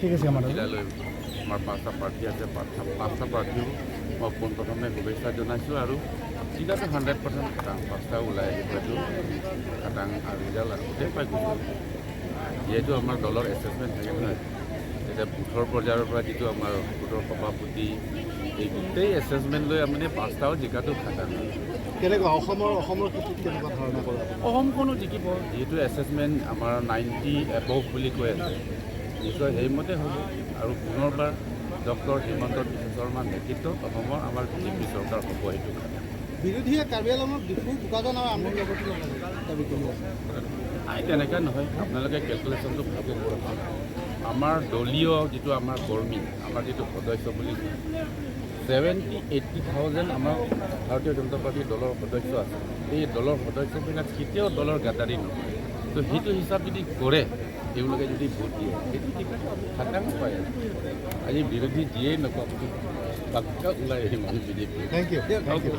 ঠিক আছে, আমাৰ জিলালৈ আমাৰ পাঁচটা প্ৰাৰ্থী আছে। পাঁচটা প্ৰাৰ্থীও মই পোনপ্ৰথমে শুভেচ্ছা জনাইছোঁ আৰু জিলাটো 100% খাটাং, পাঁচটা ওলাই আহিব, এইটো খাটাং আৰু ৰিজাল্ট আগতে পাই গৈছোঁ। যিহেতু আমাৰ দলৰ এছেচমেণ্ট থাকে নহয়, এতিয়া বুথৰ পৰ্যায়ৰ পৰা যিটো আমাৰ বুথৰ সভাপতি, এই গোটেই এছেচমেণ্ট লৈ মানে পাঁচটাও জিকাটো খাটাং। কেনেকুৱা অসমৰ ক্ষেত্ৰত কেনেকুৱা ধাৰণা কৰা আপুনি? অসমখনো জিকিব, যিহেতু এছেচমেণ্ট আমাৰ 90 এবভ বুলি কৈ আছে, নিশ্চয় সেইমতে হ'ব। আৰু পুনৰবাৰ ডক্টৰ হিমন্ত বিশ্ব শৰ্মাৰ নেতৃত্বত অসমৰ আমাৰ বিজেপি চৰকাৰ হ'ব, সেইটো খাটাং। বিৰোধীয়ে কাৰ্বি আংলঙত ডিফু, বোকাজান আৰু আমলং দাবী কৰি আছে। নাই, তেনেকুৱা নহয়। আপোনালোকে কেলকুলেশ্যনটো ভালকৈ কৰক। আমাৰ দলীয় যিটো আমাৰ কৰ্মী, আমাৰ যিটো সদস্য বুলি কয়, 70-80 থাউজেণ্ড আমাৰ ভাৰতীয় জনতা পাৰ্টীৰ দলৰ সদস্য আছে। এই দলৰ সদস্যবিলাক কেতিয়াও দলৰ গাদ্দাৰি নকৰে। তো সেইটো হিচাপ যদি কৰে, তেওঁলোকে যদি ভোট দিয়ে, সেইটো ঠিক আছে, খাটাং পায়। আজি বিৰোধী যিয়েই নকওক, পাক্কা ওলাই আহিম আমি BJP. Thank U, thank U.